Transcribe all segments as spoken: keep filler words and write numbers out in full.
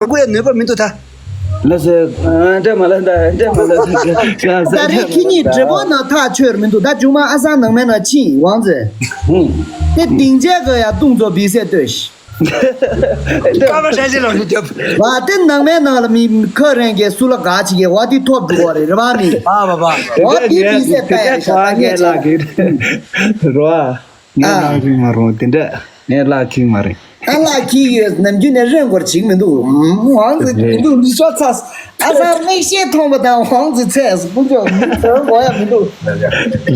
དགོས་ཡ་ནུས་པ་མི་འདུག་ད། ལགས་སེ། ཨ། འདྲ་མ་ལ་ད་འདྲ་མ་ལ་ད། ད་རེས་ཁྱེད་གཉིས་འདྲི་བོ་ན་ཐག་ཆོད་མི་འདུག་ད་ཅུང་མ་ཨ་སང་ནང་མའི་ནང་ཕྱིན་ཝང་ཙེ། དེ་སྡིངས་ཆའི་ག་ཡ་ཏུང་ཙོ་བི་སེ་ལྟོས་ཤིག་ཀ་མ་ཧྲན་ཞིག་ལོ་ཞིག་རྒྱབ། ཝ་དེ་ནང་མའི་ནང་ལ་མི་ཁ་རན་གྱི་སུ་ལ་ག་ཅིག་གི་ཝ་དེ་ཐོབ་འགྲོ་བ་རེད་རེད་བ་མི། ཨ་བ་བ། ཝ་དེ་བི་སེ་ལྟ་ཡ་ཤ་ད་ངས་ཆ། རོ། ངས་ཨ། ལག་ཁྱིམ་མ་རུང་དེ་འདྲ་ངས་ལག་ཁྱིམ་མ་རེད། ཨ་ལག་ཁྱིམ་ཡོད་ནམ་རྒྱུན་ནས་རེན་སྐོར་བྱེད་མི་འདུག་ཝང་ཙེ་མི་འདུག་ལུས་ཤོག་ཚ། ཨ་སང་མིག་ཤེལ་མཐོང་པ་དང་ཝང་ཙེ་ཚེ་སུ་ཀུན་ཅོག་མི་ཚོར་གོ་ཡ་མི་འདུག་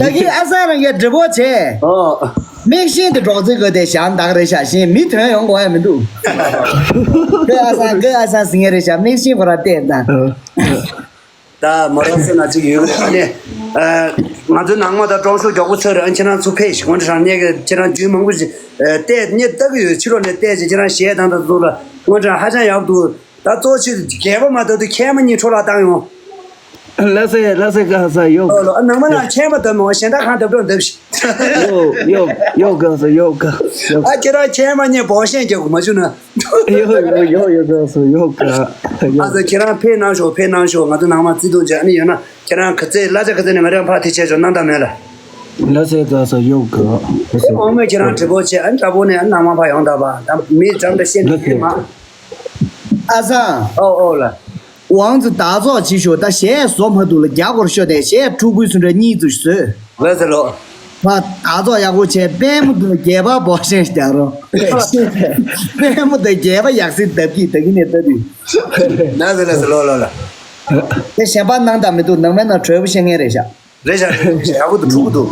ད་གིན་ཨ་སང་རང་གིས་འདྲི་བོ་བྱས། ཨོ། མིག་ཤེལ་དེ་སྒྲོག་ཙེ་གོ་དེ་ཞང་བདག་རེད་ཤག་ཤེས་མི་དོན་ཡོང་གོ་ཡ་མི་འདུག་ཀི་ཨ་སང་ཀི་ཨ་སང་ཟིང་ངེ་རེད་ཤག་མིག་ཤེལ་ཁོ་ར་བལྟས་དང་། ད་མོ་རང་སེམས་ན་གཅིག་ཡོད་གི་རེད། ཨ་ནི། ཨ། ང་ཚོའི་ནང་མ་དང་ཀྲོང་ཤོ་མགྱོགས་པོ་ཚོས་རེད། ཨ། ཁྱེད་རང་ཚུར་ཕེབས་ཤིག་སྔོན་འགྲོ་རང་ཉེ་གི་ཁྱེད་རང་རྒྱུན་མང་པོ་ཞིག་ཨ། བལྟས་ཉེ་ལྟ་གི་ཡོད། ཕྱི་ལོགས་ནས་བལྟས་ཅིག་ཁྱེད་རང་གཞས་དང་དང་ཚོ་ལ་སྔོན་འགྲོ་ཧ་ཅང་ཡག་འདུག་ད་གཙོ་ཆེ་རྒྱས་པ་མ་ལྟ་དུས་མཁལ་མ་གཉིས་འཕྲོ་བརླག་བཏང་ཡོང་། ལགས་སེ་ལགས་སེ་ཀི་ཨ་སང་ཡོད། ཨོ་ལོ། ཨ། ནང་མ་ལ་མཁལ་མ་ལྟ་མོ་གཞན་དག་གང་ལྟ་འགྲོ་འདབ་ཤིག་ཡོད་ཡོད་ཡོད་ཀི་ཨ་སང་ཡོད་ཀི་ཡོད། ཨ། ཁྱེད་རང་མཁལ་མ་གཉིས་འབོག་ཤན་རྒྱག་དགོས་མ་བྱུང་ན། ཡོད་ཡོད་ཡོད་ཡོད་ཀི་ཨ་སང་ཡོད་ཀི་ཨ་ཡོད། ཨ་ཙི། ཁྱེད་རང་ཕེབས་གནང་ཤོག་ཕེབས་གནང་ཤོག་ང་ཚོ་ནང་མ་བརྩེ་དུང་ཅན། ཨ་ནི་ཡོད་ན་ཁྱེད་རང་ག་ཚོད་གླ་ཆ་ག་ཚོད་ནས་ང་རང་ཕར་དེ་བྱས་ཆོག་གནང་དང་མེད་ལ། ལགས་སེ་ཀི་ཨ་སང་ཡོད་ཀི་ཨ་སང་། འོང་མེད་ཁྱེད་རང་དྲི་བོ་བྱས། ཨ་ནི་དྲ་བོ་ནས་ཨ་ནང་མ་ཕར་ཡོང་དང་པ་ད་མི་འཇམ་དང་ཤེས་ལགས་སེ། མ། ཨ་སང་། ཨོ་ཨོ་ལ། ཝང་ཙི་ད་ཚོགས་བྱེད་ཤོག་ད་གཞས་བཟོ་མ་ཐུབ་ལ་རྒྱ་སྒོར་ཤོག་དེ་གཞས་ཕྲུ་གུའི་སུ་འདྲ་གཉིས་ཚུར་བཟོས། ལགས་སེ་ལོ། ཕ་ད་ཚོགས་ཡག་པོ་བྱས། པད་མོ་དང་རྒྱལ་བ་འབོག་ཤན་རྒྱག་རོགས། པད་མོ་དང་རྒྱལ་བ་ཡག་སེ་ལྡབ་ཀྱིས་ད་གིན་ནས་ལྟ་དུས། ལགས་སེ་ལགས་སེ་ལོ་ལོ་ལ། དེ་གཞན་པ་གནང་དང་མི་འདུག་ནང་མའི་ནང་གྲོས་པོ་བཤད་མཁན་རེད་ཤག་རེད་ཤག་རེད་ཤག་ཡག་པོ་འདུག་གྲུང་པོ་འདུག་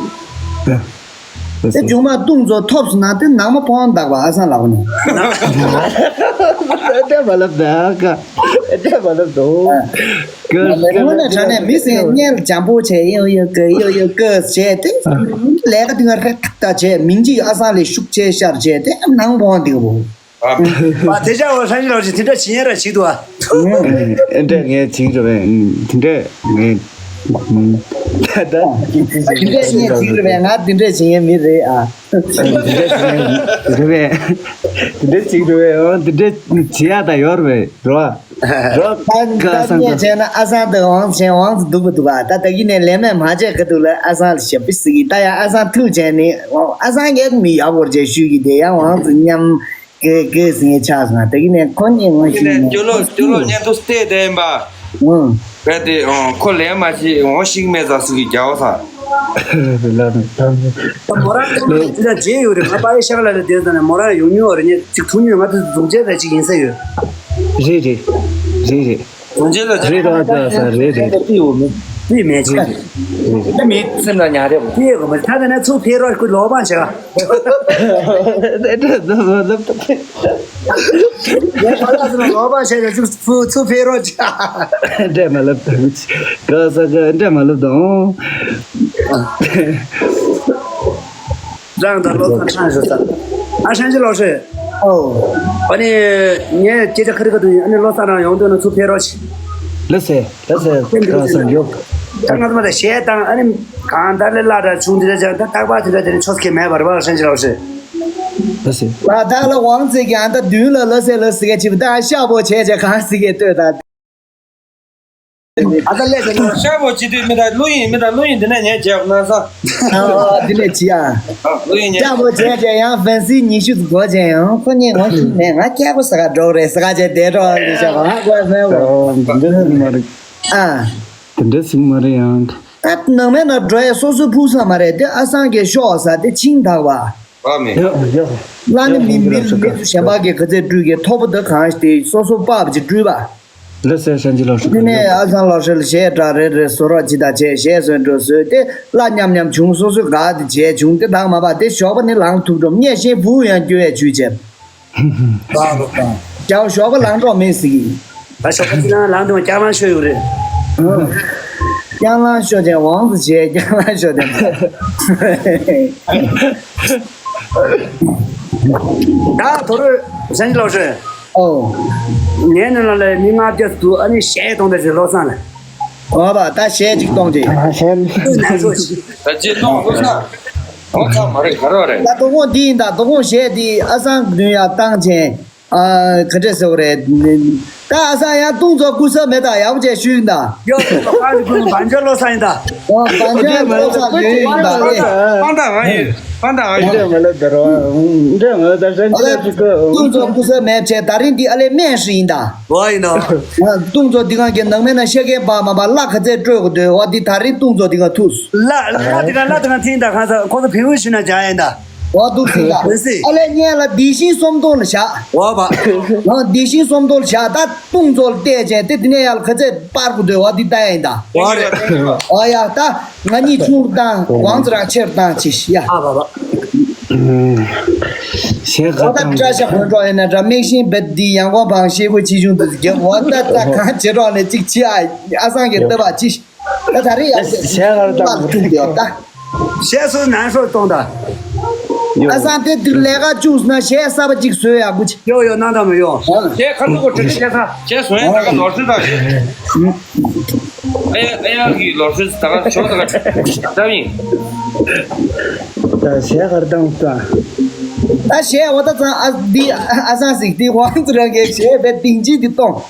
དེ་ཅུང་མ་ཏུང་ཙོ་ཐོབ་སོང་ན་དེ་ནང་མ་ཕོང་འདག་པ་ཨ་སང་ལགས་ནས། དེ་མ་ལབ་ད་ཀ་དེ་མ་ལབ་དོ། ཀི་ཀི་ལ་དྲ་ནས་མི་སེ་སྙན་འཇམ་པོ་བྱས་ཡོ་ཡོ་ཀི་ཡོ་ཡོ་ཀི་བྱས་དེ། ལས་ཀ་དུས་ང་རེ་ཐག་ད་བྱས་མིང་གཅིག་ཨ་སང་ལས་ཤུགས་ཆེ་ཤར་བྱས་དེ་ནང་ཕོང་འདུག་བོ། ཨ། དེ་ཅག་འོ་ཧྲ་ཞི་ལོ་ཞིག་དེ་འདྲ་བྱེད་ཡ་ར་ཞིག་འདུག་ཨ། ཨེ་འདྲ་ངས་བྱིང་རེད་པས། དེ་འདྲ་ངས། ད་ད། དེ་འདྲ་ངས་བྱིང་རེད་པས། ང་དེ་འདྲ་བྱེད་མཁན་མི་རེད་ཨ། དེ་འདྲ་བྱེད་མཁན་རེད་པས། དེ་འདྲ་བྱིང་རེད་པས། ཨོ། དེ་འདྲ་བྱེད་ཡ་ད་ཡོད་རེད་པས་རོ། རོ། ད་ད་ངས་བྱས་ན་ཨ་སང་དང་ཝང་ཆེན་ཝང་ཙི་སྡུག་པ་འདུག་ཨ། ད་ད་གིན་ནས་ལས་མེད་མ་བྱས་ག་འདུག་ལ་ཨ་སང་ལ་ཞབས་པི་ཟིག་གི་ད་ཡ་ཨ་སང་ཐུག་བྱས་ནི་ཨ་སང་ངས་མི་ཡག་པོ་བྱས་ཞུས་ཀྱི་དེ་ཡང་ཝང་ཙི་མཉམ། ཀེ་ཀེ་ཟིན་ཆགས་སོང་། དེ་གི་ནས་ཁོ་གཉིས་ངོ་ཤེས་ནས་སྐྱོ་ལོ་སྐྱོ་ལོ་བརྙན་ཐུང་བལྟས་བསྡད་ཡིན་པ། ཨང་། གལ་ཏེ་ཨང་ཁོ་ལས་མ་བྱེད་འོང་ཤིག་མེད་ཙང་ཟིག་གི་རྒྱལ་བ་ས། ལ་ནི་ད་ནི། མོ་རང་ལ་དེ་འདྲ་བརྗེད་ཡོད་རེད། ང་པ་ཡེ་ཤག་ལ་ལ་བསྡད་ཙང་ནས་མོ་རང་ཡོང་མྱོང་རེད། ངས་ཅིག་ཐུག་མྱོང་། ང་དེ་རྫོང་ཆེན་རེ་ཅིག་ཡིན་ས་ཡོད། རེད་རེད། རེད་རེད། རྫོང་ཆེན་ལ་རེད་ར་ད་ས་རེད་རེད། པི་ཡོད་མེད། པི་མེད་ཅིག་ད་མི་སེམས་ལ་ཉར་རེད། པི་ཡོད་མེད། ད་ད་ནས་ཚུར་ཕེབས་རོགས་ཁོ་ལོག་པ་བྱེད། ངས་ཕ་ལགས་ཚོ་ལ་ལོག་པ་བྱས་ནས་ཚུར་ཚུར་ཕེབས་རོགས་བྱ། འདྲེ་མ་ལབ་དང་། ག་ས་ག་འདྲེ་མ་ལབ་དང་། རང་དང་བློ་བཟང་ཁྲང་ཞུ་ས། ཨ་ཧྲན་ཅི་ལོག་ཤེ། ཨོ། ཨ་ནི་ངས་སྐད་ཆ་ཁ་རི་ཁ་ཐུག་ཡིན། ཨ་ནི་བློ་བཟང་རང་ཡོང་འདོད་ན་ཚུར་ཕེབས་རོགས་བྱེད། ལགས་སེ་ལགས་སེ། ག་ས་ཡོད། ད་ང་ཚོ་མ་ད་གཞས་བཏང་། ཨ་ནི་གང་ལྟར་ལས་སླ་དྲག་བྱུང་། དེ་འདྲ་ཅང་ད་རྟག་པར་དེ་འདྲ་དེ་འདྲ་ཆོག་གི་མེད་པ་རེད་པ། ཧྲན་ཅི་ལོག་ཤེ། ལགས་སེ། ལ་ད་ལ་ཝང་ཙེ་གི་ཨ་ད་མདུན་ལ་ལགས་སེ་ལགས་སེ་ག་ཅིག་ད་ཤ་པོ་བྱས་བྱས་གང་སྲིད་གི་ལྟོས་ད། ཨ་ད་ལས་ཀ་ཤ་པོ་བྱེད་དུས་མི་ད་བླུ་ཡིན་མི་ད་བླུ་ཡིན། འདི་ནས་ཉལ་བྱས་ན་ས། ཨ་འདི་ནས་བྱེད་ཨ། བླུ་ཡིན་ཉལ། ཤ་པོ་བྱས་བྱས་ཡང་ཧྥན་སི་ཉི་ཤུ་ཙམ་སྒོ་བྱས་ཡང་ཁོ་གཉིས་ངོ་ཤེས་མེད། ང་སྐྱག་པ་ཟ་ག་འགྲོ་རེད་ཟ་ག་བྱས་བསྡད་འགྲོ་ལི་ཤ་པོ་ཧ་གོ་ཧྥན་པོ། འདི་འདྲ་ཟིག་མ་རེད། ཨ། དེ་འདྲ་ཟིག་མ་རེད་ཡང་། ད་ནང་མའི་ནང་འགྲོ་ཡས་སོ་སོའི་ཕུགས་བསམ་མ་རེད་དེ། ཨ་སང་གི་ཤོག་ཟ་དེ་ཆིང་དག་པ། བ་མེད། ཡོ་ཡོ། བླ་ནི་མི་མི་མི་ཚོ་གཞན་པ་གི་ག་ཚད་སྤྲུལ་གི་ཐོབ་པོ་འདི་གང་ཞིག་དེ་སོ་སོ་པབ་ཅིག་སྤྲུལ་པ། ལགས་སེ་ཧྲན་ཅི་ལོག་ཤེ། དེ་ནས་ཨ་སང་ལོག་ཤེ་ལ་གཞས་འདྲ་རེ་རེ་བཟོ་རོགས་ཅི་ད་བྱས་གཞས་བཟོས་འགྲོ་བཟོས་ཏེ་གླ་མཉམ་མཉམ་བྱུང་། སོ་སོའི་ག་དེ་བྱས་བྱུང་སྟེ་དག་མ་པ་དེ་ཞོགས་པ་ནི་ལངས་ཐུབ་འགྲོ་མཉེས་ཤིང་བུ་ཡང་སྐྱོ་ཡས་བྱུས་བྱས། རྒྱ་ཞོགས་པ་ལངས་གྲོགས་མེད་ཟིག་ད་ཞོགས་པ་ཅི་ལངས་ལངས་དུས་རྐྱང་ལངས་ཤོད་ཡོད་རེད། རྐྱང་ལངས་ཤོད་ཅན་ཝང་ཙེ་བྱས་རྐྱང་ལངས་ཤོད་ཅན། ད་དོ་རུ་ཧྲན་ཅི་ལོག་ཤེ། ཨོ། ངའི་ནང་ལ་ལས་མི་ལྔ་བརྒྱ་འདུག་ཨ་ནི་གཞས་གཏོང་བསྡད་ཅིག་བློ་བཟང་ལ། ཨོ་བ་ད་གཞས་ཅིག་གཏོང་ཅིག་ཨ་གཞས་ནང་ཤོག་ཅིག་ད་ཅི་གཏོང་བློ་བཟང་། ཨོ་ཚང་མ་རེད། ག་རོ་རེད། ད་དོ་དགོང་འདི་ཡིན། ད་དོ་དགོང་གཞས་འདི་ཨ་སང་གི་མདུན་ཡར་བཏང་ཅན། ཨ། ག་འདྲས་ཟེར་བ་རེད། ད་ཨ་སང་ཡང་ཏུང་ཚོ་སྐུ་གཟུགས་མེད་ད། ཡག་པོ་བྱས་ཞུས་ཡིན་ད། ཡོ། ཁ་ཅིག་ཀུན་བང་ཆེན་ལོ་ས་ཡིན་ད། ཨོ། བང་ཆེན་ལོ་ས་ཡིན་ཡིན་ད་ཨེ། པང་ད་ང་ཡོད། པང་ད་ང་ཡོད། འདྲ་མ་ལ་དར་བ། འདྲ་མ་ལ་དར་ས་འདྲ་ཅིག་ག་ཏུང་ཚོ་སྐུ་གཟུགས་མེད་བྱས། ད་རིང་འདི་ཨ་ལས་སྨན་ཧྲི་ཡིན་ད། ཨོ་ཡིན་ད། ཏུང་ཚོ་འདི་གང་གི་ནང་མེད་ན་ཤ་ཁན་པ་མ་པ་བླ་ག་ཚད་སྤྲོད་དགོས་འདོད། འོ་འདི་ད་རིང་ཏུང་ཚོ་འདི་གང་ཐུགས། ལ་ལ་དེ་ག་ལ་དེ་ག་ཐིན་ད། ཁ་ས་ཁོ་ཚོ་བེའུ་ཤི་ན་བྱ་ཡིན་ད། འོ་འདུག་ཟིན་ད། ཨ་ལས་སྔོན་ལ་འདི་ཤིང་གསུམ་སྟོང་ལ་བཞག་འོ་བ། འོ་འདི་ཤིང་གསུམ་སྟོང་ལ་བཞག་ད་ཏུང་ཚོ་ལ་བལྟས་བྱས་ཏེ་དེ་ནས་ཡར་ལ་ག་ཚད་སྤར་དགོས་འདོད། འོ་འདི་ལྟ་ཡིན་ད། འོ་རེད། འོ་ཡ། ད་ང་གཉིས་ཆུང་རུ་བཏང་། ཝང་ཙི་རང་ཆེ་རུ་བཏང་ཅིག་ཡ། ཨ་བ་བ། ཞེས་ག་འོ་ད་བཀྲ་ཤ་དགོན་གྲོགས་ཡིན་ན་འདྲ། མིག་ཤིང་བེད་འདི་ཡང་གོང་བང་ཤེས་དགོས་ཆེ་ཆུང་དུ་རྒྱབ། འོ་ད་ད་གང་བྱེད་རོགས་ནས་ཅིག་ཆེ་ཨ། ཨ་སང་གི་ལྟ་བ་ཅིག་ད་ད་རེས་ཡག་ཤོས་ཞལ་ཁར་བཏང་བླངས་བཅུག་ཡོད་ད། ཞལ་སོ་ནང་སོ་གཏོང་ད། ཨ་སང་དེ་དུས་ལས་ཀ་བཅུག་ན་ཞལ་གསར་པ་གཅིག་བཟོས་ཡག་པོ་ཅིག་ཡོ་ཡོ་གནང་དང་མི་ཡོ། ཞལ་ཁ་ཐུག་གོ་དྲི་ཞལ་ས། ཞལ་བཟོ་ཡག་ད་ག་ལོར་སྲིད་ད། ཨ་ཡ་ཨ་ཡ་གི་ལོར་སྲིད་ད་ག་ཞོག་ད་ག་ད་མིན། ད་ཞལ་ཁར་བཏང་ད། ད་ཞལ་འོ་ད་ཚང་ཨ་འདི་ཨ་སང་ཟིག་འདི་ཝང་ཙི་རང་གི་ཞལ་བེད་ཏིང་ཅི་འདི་གཏོང་།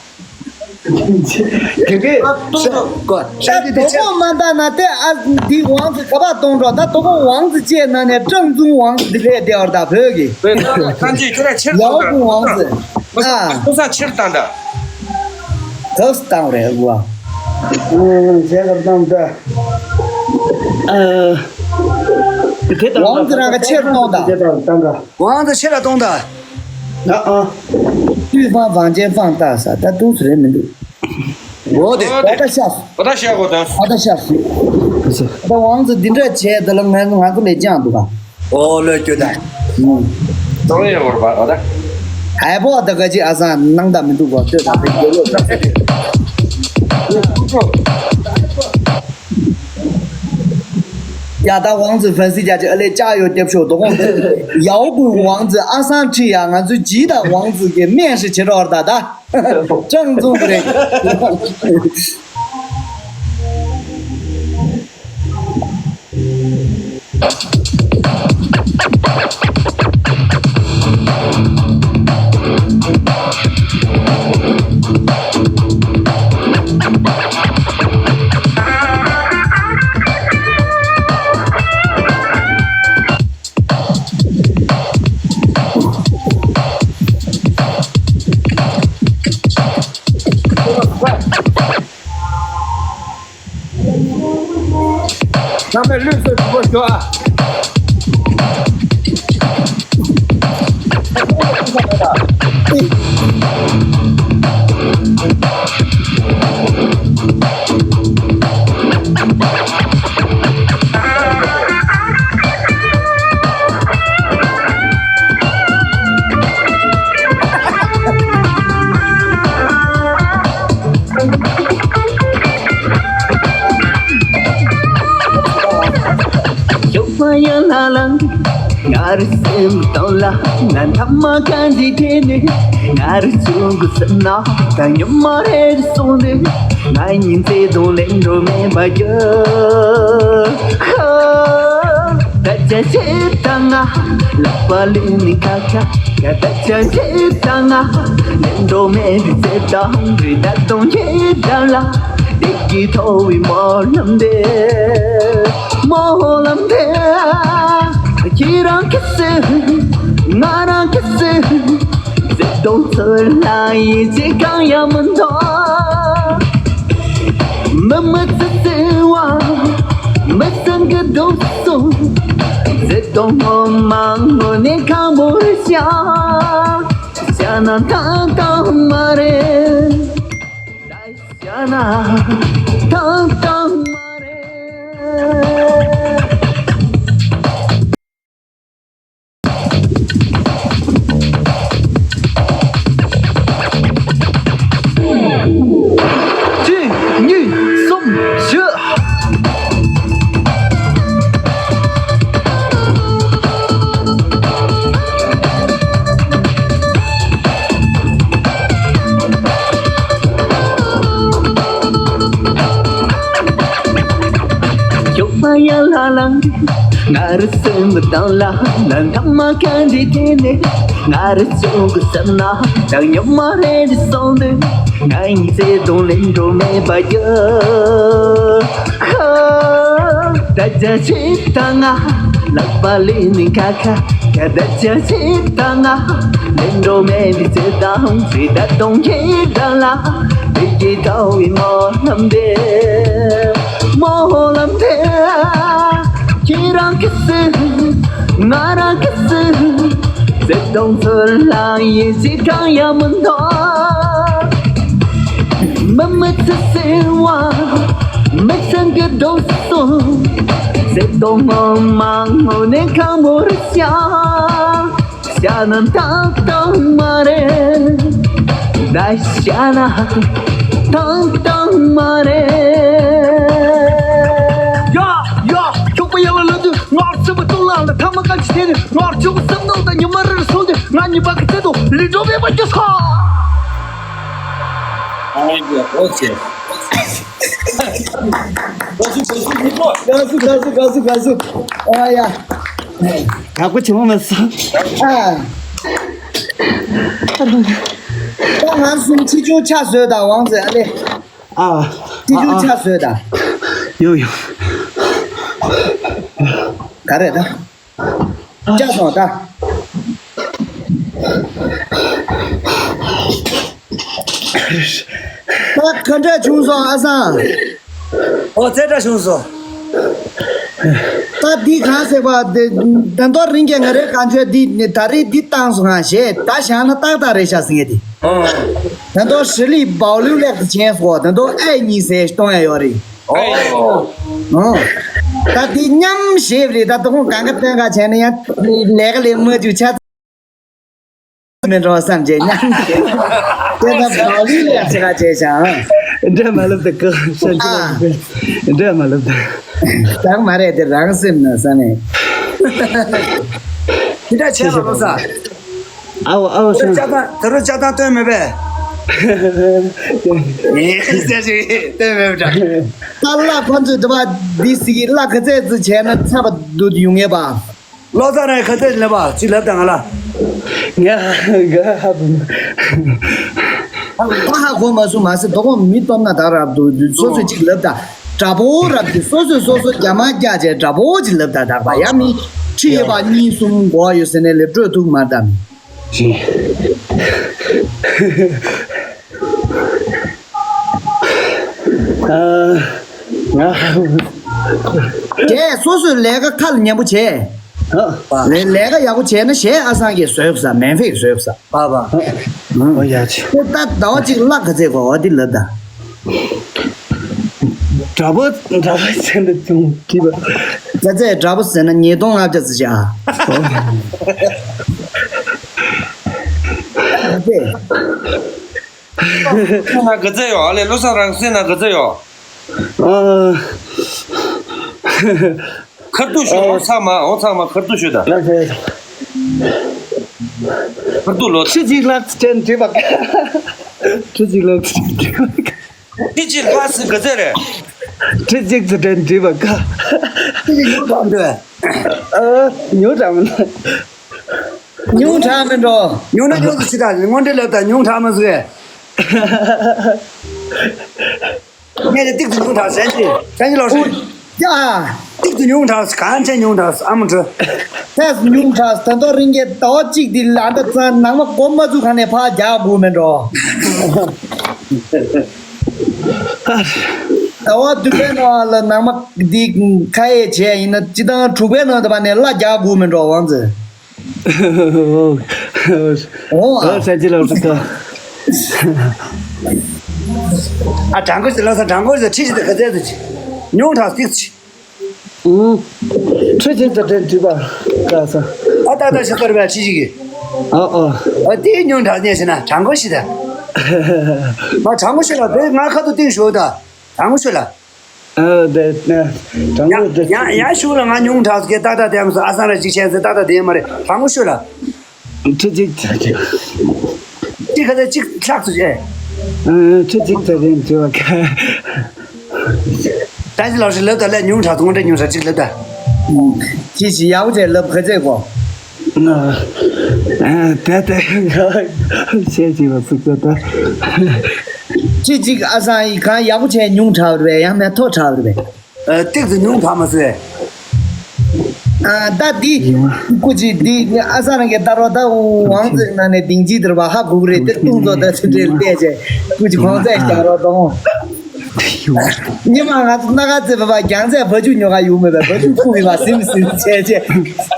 དེ་གས། ཨ་ཏོ་ཏོ་ཀོ་ཤ་ད་དེ་དེ་དོ་ཆ། པོ་མ་འདའ་ན་དེ་ཨ་འདི་ཝང་ཙི་ག་པ་གཏོང་རོགས། ད་དོ་པོ་ཝང་ཙི་ཅེས་ན་ནས་ཀྲང་ཙུང་ཝང་ཙི་འདི་ལས་བདེ་བར་ད་བོད་ཀྱི། བོད་ཀྱི་ཐང་ཅིག་ཁྱོད་ར་ཆེར་ཡའོ་གཏོང་ད། ཀུང་ཝང་ཙི། ཨ། ཁོ་ས་ཆེར་བཏང་ད། གགས་བཏང་རེད་བ། ཨ་ཞལ་ཁར་བཏང་ད། ཨ། དེ་བཏང་ད། ཝང་ཙི་རང་ག་ཆེར་གཏོང་ད། དེ་བཏང་ད། ཝང་ཙི་ཆེར་གཏོང་ད། ཨ་ཨ། ཏུས་ཧྥང་ཝང་ཅན་ཧྥང་ཏ་ས་ད་ཏུས་རེད་མི་འདུག་འོ་དེ། འོ་ད་ཤ། འོ་ད་ཤ་གོ་ད། འོ་ད་ཤ་སུ། ད་ཝང་ཙི་འདི་འདྲ་བྱས་ད་ལ་ང་ང་ཚོ་ལས་ཅང་འདུག་ག་འོ་ལོས་སྐྱོ་ད། ཏོང་ཡ་བོར་བ་འོ་ད། ཧའི་པོ་ད་ག་ཅི་ཨ་སང་ནང་ད་མི་འདུག་གོ་ལྟོས་ད་བེད་སྐྱོ་ལོ་ད། ཡ་ད་ཝང་ཙི་ཧྥན་སི་རྒྱ་ཅིག་ཨ་ལས་ལྕགས་ཡོད་རྒྱབ་ཤོག་དོ་དགོང་དེ་ཡའོ་གུང་ཝང་ཙི་ཨ་སང་ཁྲི་ཡ་ང་ཚོའི་ཇི་ད་ཝང་ཙི་གི་སྨན་ཧྲི་བྱེད་རོགས་ད་ད་ཅང་ཙུང་གི་རེད། ཚང་མས་ལུས་སུ་གྲུ་པོ་ཞོག་ཨ། ཡོད་པ་ཡང་ལ་ལ། ང་རུ་སེམས་གཏོང་ལ། ང་ཐ་མ་ག་འདི་དེ་ནི། ང་རུ་བྱུང་དགོས་བསམ་ན། ད་ཉི་མ་རེ་རེ་སོང་ནས། ང་གཉིས་བརྩེ་དུང་ལེན་འགྲོ་མེད་པ་རྒྱུ། ཧ། ད་ཆ་ཆེ་ད་ང་ལག་པ་ལུས་ནི་ཁ་ཁ། ད་ཆ་ཆེ་ད་ང་ལེན་འགྲོ་མེད་པའི་ཚེ་དང་རི་ད་དུང་ཁྱེད་དང་ལ། བདེ་སྐྱིད་ཐོབ་པའི་སྨོན་ལམ་འདེབས། སྨོན་ལམ་འདེབས། ཁྱེད་རང་གི་སེམས། ང་རང་གི་སེམས། བརྩེ་དུང་ཚོར་ལ་ཡིད་ཆེས་གང་ཡང་མི་འདུག་མི་མི་ཚེ་ཚེ་བ། མི་སེམས་ཀྱི་སྡུག་སོང་། བརྩེ་དུང་ངོ་མ་དངོས་གནས་ཁམ་བུ་རེད་ཤག་བྱས་ན་ཐང་ཐང་མ་རེད། བྱས་ན་ཐང་ཐང་མ་རེད། གཅིག་གཉིས། གསུམ། བཞི། ང་རུ་སེམས་པ་དང་ལ་ལ་འདང་མ་གང་འདི་དེ་ནས། ང་རུ་ཚོགས་ཀྱི་སེམས་ན་དང་ཉམས་མ་རེ་རེ་སོང་དུས། ང་ཡི་བརྩེ་དུང་ལེན་འགྲོ་མེད་པ་ཡོད། ཁ་ད་ཅ་ཆི་ད་ང་ལག་པ་ལེན་ནི་ཁ་ཁ། ཁ་ད་ཅ་ཆི་ད་ང་ལེན་འགྲོ་མེད་པའི་བརྩེ་དང་བརྩེ་ད་གཏོང་གི་ད་ལ། དེ་གི་ད་བའི་མོ་ལམ་དེ། མོ་ལམ་དེ། ཁྱེད་རང་གི་སུ། ང་རང་གི་སུ། བརྩེ་དུང་ཚོར་ལ་ཡིད་ཆེས་གང་ཡང་མི་འདུག་མི་མི་ཚེ་ཟེར་བ། མི་ཚང་གི་འདུག་སོང་། བརྩེ་དུང་ངོ་མ་དངོས་གནས་གང་མོ་རེད་ཤག་བཤད་ན་ཏག་ཏག་མ་རེད། ད་བཤད་ན་ཏག་ཏག་མ་རེད། ཡ་ཡ། ཁྱོད་པ་ཡ་བ་ལ་དུས་ངར་ཚུབ་པ་ཏོ་ལ་ལ་ཐ་མ་ཀ་ཅི་དེ་ནི་ངར་ཆུ་བ་སེམས་ནང་དང་ཉི་མ་རེ་རེ་སོང་དུས་ང་གཉིས་པ་གི་ཚེ་དུ་ལི་འགྲོ་བས་པ་སྐྱོ་ས། ཨ་ཡ་ཨོ་ཙེ། ག་སུ་ག་སུ་ག་སུ་ག་སུ་ག་སུ། ཨ་ཡ། ཡག་པོ་བྱུང་མ་སོང་། ཨ། ད་ང་གསུམ་ཆེ་ཆུང་ཆ་བཟོས་དང་ཝང་ཟེར་ཨ་ལེ། ཨ། ཆེ་ཆུང་ཆ་བཟོས་དང་། ཡོ་ཡོ། ག་རེ་ད། ཅག་སོང་ད། ད་ག་འདྲ་བྱུང་སོང་ཨ་སང་། ཨོ་ཙེ་འདྲ་བྱུང་སོང་། ད་འདི་གང་ཟེར་བ་དེ་ད་མདོ་རིང་གི་ང་རའི་གང་བྱོས་འདི་ནི་ད་རེས་འདི་བཏང་སོང་ང་ཞེས་ད་བཞག་ན་ཏག་ཏག་རེད་ཤག་ཟེར་ངེས་དེ། ད་མདོ་ཧྲི་ལི་བའོ་ལུ་ལེགས་དེ་ཆེན་སོ་ད་མདོ་ཨེ་གཉིས་ཟེར་གཏོང་ཡ་ཡོད་རེད། ཨོ། ད་འདི་མཉམ་ཞེས་རེད་ད་ད་ཁོང་གང་ག་སྟོན་ག་བྱས་ན་ཡང་ལས་ཀ་ལས་མ་བཅུག་ཆ། མི་འགྲོ་བསམ་བྱས་མཉམ་དེ་ད་བག་ལུས་ལས་ཆེ་ཁ་བྱས་ཤག་འདྲ་མ་ལབ་ད་ཀ་ཤ་ཅི་ལབ་ད་འདྲ་མ་ལབ་ད། ད་མ་རེད་དེ་རང་སེམས་ན་ས་ནས། དེ་འདྲ་བྱས་ལ་ལོ་ས། ཨའོ་ཨའོ་ད་རུ་ཤ་ཅག་ད་ད་རུ་ཅག་ད་སྟོན་མེད་པས། ངས་ཟེར་ཞིག་སྟོན་མེད་པ་འདྲ། ད་ལ་ཁོ་ཚོས་འདྲ་བ་འདི་སི་གི་ལ་ག་ཚད་ཚོ་བྱས་ན་ཚ་བ་འདུག་ཡོང་ངེས་པ། ལོ་ཙཱ་ར་ཁ་ཚད་ལབ་པ་ཅི་ལབ་དང་ང་ལ། ངས་ཧ་གོ་མ་སོང་མ་ཟད་དོ་དགོང་མི་སྟོབས་ན་ད་རབ་འདུག་སོ་སོས་ཅིག་ལབ་ད། དྲ་པོ་རབ་ཀྱི་སོ་སོས་སོ་སོ་རྒྱ་མ་རྒྱ་བྱས་དྲ་པོ་ཅིག་ལབ་ད་དག་པ་ཡ་མི་ཁྲི་ཡོད་པ་གཉིས་གསུམ་གོ་ཡོད་ཟེར་ནས་ལེབ་སྤྲོད་ཐུབ་མ་ད་མི། ཨ། ང་། དེ་སོ་སོའི་ལས་ཀ་ཁ་ལ་ཉན་པོ་བྱས། ཨ། ལས་ལས་ཀ་ཡག་པོ་བྱས་ན་གཞས་ཨ་སང་གིས་བཟོས་ས་མེན་ཕེག་བཟོས་ས། པ་པ། ཨོ་ཡ་ཆི། དེ་ད་ཟླ་བ་གཅིག་གླ་ག་ཚད་དགོས་འོ་དེ་ལབ་ད། དྲ་པོ་དྲ་པོ་ཟེར་ན་ཅུང་དྲིས་པ། ག་ཚད་དྲ་པོ་ཟེར་ན་ཉིས་སྟོང་ལྔ་བརྒྱ་ཙམ་བྱ། ཁྱོད་ན་ག་ཚད་ཡོད་ཨ་ལས་བློ་བཟང་རང་སེམས་ན་ག་ཚད་ཡོད། ཨ། ཁར་ཐུག་ཤོད་འོ་ཚང་མ་འོ་ཚང་མ་ཁར་ཐུག་ཤོད་ད། ཁར་ཐུག་ལོ། ཁྲི་གཅིག་ལྷག་ཅན་དྲིས་པ། ཁྲི་གཅིག་ལྷག་ཅན་དྲིས་པ། ཁྲི་གཅིག་ལྷག་ཟེར་ག་ཚད་རེད། ཁྲི་གཅིག་ཙམ་དྲན་དྲིས་པ་ཀ། ཁྲི་གཅིག་ཉུང་དྲགས་འདུག་ཨ། ཉུང་དྲགས་མིན་ན། ཉུང་དྲགས་མིན་འགྲོ། ཉུང་ན་ཉུང་དུ་ཕྱི་དྲགས་དངོས་འབྲེལ་ལབ་དང་ཉུང་དྲགས་མ་ཟེར། ངས་ནི་ཏིག་ཏུ་ཉུང་དྲགས་ཟེར་གྱི། ཟེར་གྱི་ལོ་ཧྲིལ། ཡ། ཏིག་ཏུ་ཉུང་དྲགས་གང་ཆེ་ཉུང་དྲགས་ཨ་མ་འགྲོ། ཐེས་ཉུང་དྲགས་ད་དོ་རིང་གི་ཟླ་བ་གཅིག་འདི་ལ་ད་ཙང་ནང་མ་གོམ་མ་བཙུགས་ག་ནས་ཕར་རྒྱག་དགོས་མེད་འགྲོ། ཟླ་བ་བདུན་པའི་ནང་ལ་ནང་མ་འདི་ཁ་ཡས་བྱས་ཡིན་ན་སྤྱི་བཏང་དྲུག་པའི་ནང་དུ་བ་ནས་གླ་རྒྱག་དགོས་མེད་འགྲོ་ཝང་ཙི། ཨོ། ཨ་སན་ཅི་ལ་རུ་ཏོ། ཨ་དྲང་གོ་ཞིག་ལ་ས་དྲང་གོ་ཞིག་ཁྲི་ཞིག་ཏུ་ག་ཚད་དུ་ཆི། ཉུང་དྲགས་སྟིག་ཆི། ཨུ། ཁྲི་ཞིག་ཏུ་དྲན་དུས་པ་ག་ས། ཨ་ཏག་ཏག་ཞིག་ཏུ་རེ་བ་ཁྲི་ཞིག་གི། ཨ་ཨ། ཨ་དེ་ཉུང་དྲགས་ཉན་ཞིག་ན་དྲང་གོ་ཞིག་ད། མ་དྲང་གོ་ཞིག་ལ་དེ་ང་ཁ་ཐུག་སྟིང་ཞོ་ད། དྲང་གོ་ཞིག་ལ། ཨ་དེ་ནས་དྲང་གོ་དེ། ཡང་ཡང་ཤུགས་ལ་ང་ཉུང་དྲགས་སུ་སྐད་ཏག་ཏག་ལྡན་མ་སོང་ཨ་སང་ར་ཅིག་ཆེན་ཟེར་ཏག་ཏག་ལྡན་མ་རེད་དྲང་གོ་ཤོད་ལ། ཁྲི་གཅིག་ཁྲི་གཅིག་ག་ཚད་གཅིག་ལྷག་ཙམ་བྱས། ཨ་ཁྲི་གཅིག་ཚད་ལྡན་བྱས་པ་ཁ། ད་ཅི་ལོ་ཞིག་ལབ་ད་ལས་ཉུང་དྲགས་སུ་དངོས་འབྲེལ་ཉུང་དྲགས་གཅིག་ལབ་ད། ཅི་ཞིག་ཡག་པོ་བྱས་ལབ་ག་ཚད་གོ། ད་ལྟ་ང་བཤད་ཅིག་ལ་ཚིག་ད་ལྟ། ཅི་ཅིག་ཨ་སང་ཡི་གང་ཡག་པོ་བྱས་ཉུང་དྲགས་རེད་པས། ཡང་མེད་མཐོ་དྲགས་རེད་པས། ཨ། ཏིག་ཙི་ཉུང་དྲགས་མ་ཟེར། ཨ། ད་འདི་སྐུ་མཁྱེན་འདི་ཨ་སང་རང་གི་ལྟ་རོགས། ད་ཝང་ཙི་ནང་ནས་ལྡིང་ཅི་དེར་བ་ཧ་གོ་གི་རེད། དེར་ཏུང་ཙོ་ད་ཚི་འདྲེར་བལྟས་བྱས་སྐུ་མཁྱེན་གོང་ཚད་བཞག་རོགས་གཏོང་། ཉི་མ་ང་ཚོ་སྣ་ཁ་རྩེ་བ་བ་རྒྱང་ཚད་བ་ཕྱུགས་ཉོ་ག་ཡོང་མེད་པས། བ་ཕྱུགས་ཕུག་གི་བ་ཟིམ་ཟིམ་བྱས་བྱས་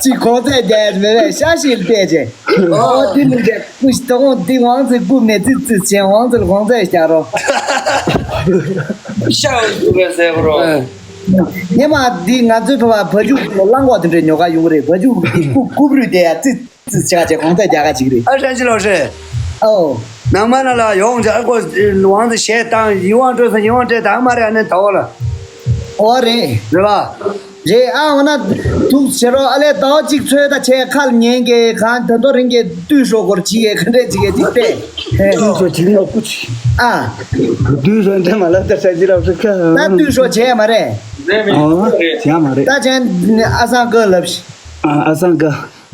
ཅི་གོང་ཚད་རྒྱག་མེད་པས། ཤ་ཤེད་བལྟས་བྱས། ཨོ། དེ་མི་འདྲ། སྐུ་མཁྱེན་ད་ཁོང་འདི་ཝང་ཙི་སྐུ་མེད་ཙི་ཙི་བྱས། ཝང་ཙི་ལ་གོང་ཚད་བཞག་རོགས། ཤ་འོ་འདུག་པས་ཟེར་རོགས། ཉི་མ་འདི་ང་ཚོའི་བ་བ་ཕྱུགས་གླང་གོག་དེ་འདྲ་ཉོ་ག་ཡོང་གི་རེད། བ་ཕྱུགས་ཀུ་ཀུ་རུ་དེ་ཡ་ཙི་ཙི་བྱས་བྱས་གོང་ཚད་རྒྱག་ག་ཅིག་རེད། ཨ། ཧྲན་ཅི་ལོ་ཧྲེ། ཨོ། ནང་མ་ན་ལ་ཡོང་ཅག་ཨ་ཀོ་ཝང་ཙི་གཞས་བཏང་། ཡིད་དབང་སྤྲོད་སོང་། ཡིད་དབང་སྤྲད་དང་མ་རེད། ཨ་ནི་ད་འོ་ལ། ཨོ་རེད། རེད་པ། རེད། ཨ་འོ་ན་འདུག་བྱེད་རོགས། ཨ་ལས་ཟླ་བ་གཅིག་ཚོད་ད་ཆས་ཁ་ལ་ཉན་གི་གང་ད་དོ་རིང་གི་བསྡུས་ཤོག་སྐོར་ཅི་གི་ག་འདྲས་ཅི་གི་ཅིག་སྟེ། བསྡུས་ཤོག་ཅིག་ནོ་ཀུ་ཅི། ཨ། བསྡུས་ཤོག་འདྲ་མ་ལབ་ད་ཧྲན་ཅི་ལོ་ཧྲེ་ཁ། ད་བསྡུས་ཤོག་བྱས་མ་རེད། རེད་མེད། ཨོ་རེད། བྱས་མ་རེད། ད་བྱས་ཨ་སང་ཀ་ལབ་ཤི། ཨ། ཨ་སང་ཀ།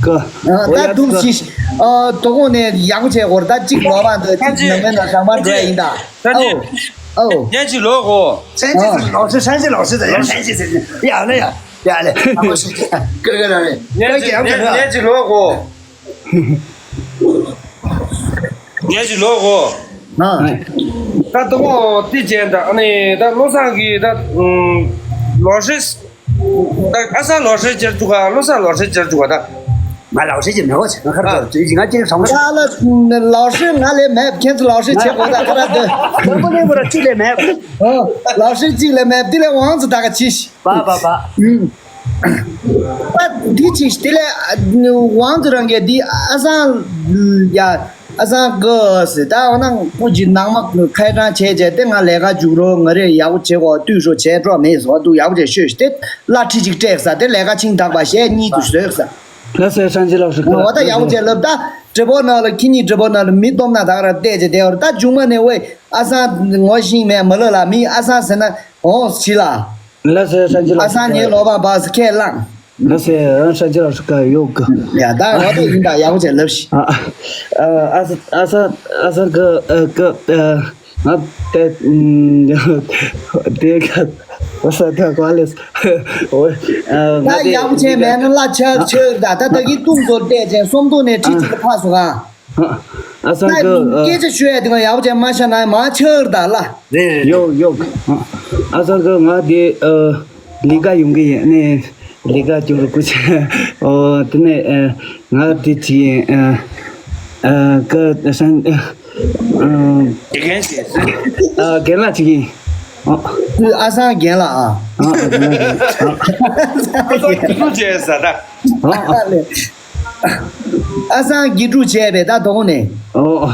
ཀ། ཨ། ད་འདུག་ཅི། ཨ། དོ་དགོང་ནས་ཡག་པོ་བྱས་སྐོར། ད་གཅིག་ལོག་པ་འདུག་གཅིག་ནང་མའི་ནང་ཞག་མ་འགྲོ་ཡ་ཡིན་ད། ཨོ། ཨོ། ཉན་ཅིག་ལོག་གོ། ཧྲན་ཅི་ལོ་ཧྲེ། ཧྲན་ཅི་ལོ་ཧྲེ་ཟེར། ཧྲན་ཅི་ཟེར། ཡ་ལེ་ཡ། ཡ་ལེ། ཨ་མ་ཤི། ཀ་ཀ་ར་རེ། ཉན་ཅིག་ཉན་ཅིག་ལོག་གོ། ཉན་ཅིག་ལོག་གོ། ཨ། ད་དོ་དགོང་དེ་བྱས་ད། ཨ་ནི་ད་བློ་བཟང་གིས་ད་ལོ་ཧྲེ། ད་ཨ་སང་ལོ་ཧྲེ་བཅར་བཅུག་ག། བློ་བཟང་ལོ་ཧྲེ་བཅར་བཅུག་ག་ད། ང་ལོ་ཧྲེ་ཅིག་མེད་པ་བྱས། ང་ཁར་ཨ། ང་ཅིག་གྲོང་ཁྱེར། ང་ལ་ལོ་ཧྲེ་ང་ལས་མེད། ཁྱེད་ཚོ་ལོ་ཧྲེ་བྱེད་དགོས་ད་ཁ་ར་འདོད། དང་པོ་ནས་བོ་ར་གཅིག་ལས་མེད། ཨོ། ལོ་ཧྲེ་གཅིག་ལས་མེད། དེ་ལས་ཝང་ཙི་ད་ག་ཅི་ཤི། པ་པ་པ། ཨུམ། པ་འདི་ཅི་ཤི། དེ་ལས་ཝང་ཙི་རང་གིས་འདི་ཨ་སང་ཡ། ཨ་སང་ཀ་ཟེར། ད་འོ་ན་ཁོ་གི་ནང་མ་ཁ་གྲངས་བྱས་བྱས་ཏེ་ང་ལས་ཀ་རྒྱུགས་རོགས། ང་རེ་ཡག་པོ་བྱེད་གོ། བསྡུས་ཤོག་བྱས་འགྲོ་མེད་ཟེར་བ་འདུག་ཡག་པོ་བྱས་ཤོད་ཤི། དེ་གླ་ཁྲི་གཅིག་སྤྲད་ས། དེ་ལས་ཀ་ཆིང་བཏགས་པ་གཞས་གཉིས་དུ་བཟོས་ས། ལགས་སོ། ཧྲན་ཅི་ལོ་ཧྲེ་ཀ། འོ་ད་ཡག་པོ་བྱས་ལབ་ད། འགྲེ་པོ་ན་ལ་ཁྱེད་གཉིས་འགྲེ་པོ་ན་ལ་མི་སྟོབས་ན་ད་ག་ར་བལྟས་བྱས་བསྡད་པ་རེད། ད་མཇུག་མ་ནས་ཝེ་ཨ་སང་ངོ་ཤེས་མེད་མ་ལབ་ལ། མི་ཨ་སང་ཟེར་ན་འོང་ཤི་ལ། ལགས་སོ། ཧྲན་ཅི་ལོ་ཨ་སང་ངའི་ལོ་པ་བ་སི་ཁས་བླངས། ལགས་སོ། ཧྲན་ཅི་ལོ་ཧྲེ་ཀ་ཡོད་གི། ཡ་ད་ང་ད་ཡིན་ད་ཡག་པོ་བྱས་ལབ་ཤི། ཨ་ཨ་ཨ་ས་ཨ་ས་ཨ་ས་གི་ཨ་གི་ཨ་ང་དེ་ཨུམ་དེ་ག་ཨ་ས་ད་ག་ལེ་ཨོ་ཨ་ང་ད་དེ་ཡག་པོ་བྱས་མེད་ན་གླ་ཆག་ཆག་ད། ད་ད་གི་ཏུང་ཙོ་བལྟས་ཅན་སོམ་ཏོ་ནས་ཁྲི་གཅིག་ལ་ཕ་སོ་ག་ཨ་སང་ད་གི་ཨ། སྐད་ཆ་ཤོད་ཡ་དེ་ག་ཡག་པོ་བྱས་མ་ཤ་ན་མ་ཆག་ད་ལ། རེད་རེད། ཡོག་ཡོག་ཨ་སང་གི་ང་དེ་ཨ་ལས་ཀ་ཡོང་གི་ཡིན་ནས། ལས་ཀ་སྐྱོར་སྐུ་ཆེ། ཨོ་དེ་ནས་ཨ་ང་དེ་ཅི་ཡིན། ཨ་ཨ་ཀ་སང་ཨ་དགེ་རྒན་ཞིག་ཨ་རྒན་ལགས་ཅིག་ཡིན། ཨ་ཨ་སང་རྒན་ལགས་ཨ། ཨ་ཨ་རྒན་ལགས་ཨ། ཨ་སང་དགེ་ཕྲུག་བྱས་ས་ད། ཨ་ཨ་ལེ། ཨ་སང་དགེ་ཕྲུག་བྱས་པས་ད་དོག་ནས། ཨོ།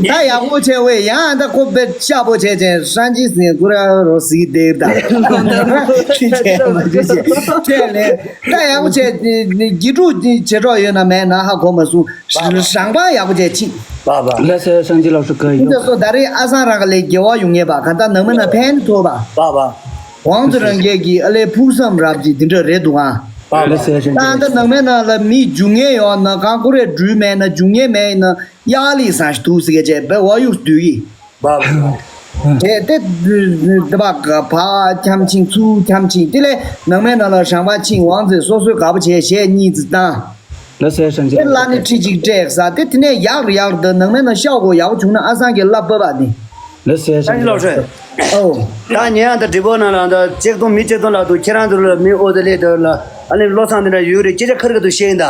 ད་ཡག་པོ་བྱས་བས། ཡང་ད་ཁོ་པེ་ཤ་པོ་བྱས་ཅན་ཧྲན་ཅི་ཟིན་ཀུ་ར་རོ་ཟི་དེ་ད། ཁྱེད་ཀྱིས་མ་ཁྱེད་ཀྱིས་ཁྱེད་ལས་ད་ཡག་པོ་བྱས། དགེ་ཕྲུག་བྱེད་གྲོགས་ཡོད་ན་མེད་ན་ཧ་གོ་མ་སོང་། རང་པང་ཡག་པོ་བྱས་ཕྱིན། པ་པ། ལགས་སོ། ཧྲན་ཅི་ལོ་ཧྲེ་ཀ་ཡོད། འདི་སོ་ད་རེས་ཨ་སང་རང་ག་ལས་དགེ་བ་ཡོང་ངེས་པ་ག་ད་ནང་མི་ན་ཕན་ཐོགས་པ། པ་པ། ཝང་ཙི་རང་རྒྱལ་གྱི་ཨ་ལས་ཕུགས་བསམ་རབ་ཀྱི་འདི་འདྲ་རེད་འདུག་ཨ། ལགས་སོ། ད་ད་ནང་མི་ན་ལ་མི་རྒྱུག་ངེས་ཡོད་ན་གང་ཀུ་རེ་འགྲུལ་མེད་ན་རྒྱུག་ངེས་མེད་ན་ཡག་ལི་སང་ཞིག་འདུག་ཟེར་གྱི་བྱས་པའི་བ་ཡུག་འདུས་ཡིན། བ་བ། དེ་དེ་དེ་བ་ག་བ་འཁྱམ་ཆིང་ཚུ་འཁྱམ་ཆིང་དེ་ལས་ནང་མི་ན་ལ་རང་པ་ཆིང་ཝང་ཙི་སོ་སོའི་དགའ་པོ་བྱས་གཞས་གཉིས་ཙི་བཏང་། ལགས་སོ། ཧྲན་ཅི་དེ་ལ་ནི་ཁྲི་གཅིག་སྤྲད་ས་དེ་དེ་ནས་ཡག་རུ་ཡག་རུ་དེ་ནང་མི་ན་ཤག་གོ་ཡག་པོ་བྱུང་ན་ཨ་སང་གི་བླ་བབ་པ་ནི། ལགས་སོ། ཧྲན་ཅི་ལོ་ཧྲན། ཨོ། ད་ཉེ་ཡང་ད་འགྲིག་པོ་ན་ལ་ད་ཅེག་ཏུང་མི་ཅེག་ཏུང་ལ་དུ་ཁྱེད་རང་ཚོ་ལ་མི་ཨོ་དེ་ལས་དེ་ལ་ཨ་ནི་བློ་བཟང་དེ་འདྲ་ཡོད་རེད། སྐད་ཆ་ཁར་ག་དུ་བཤད་ཡིན་ད།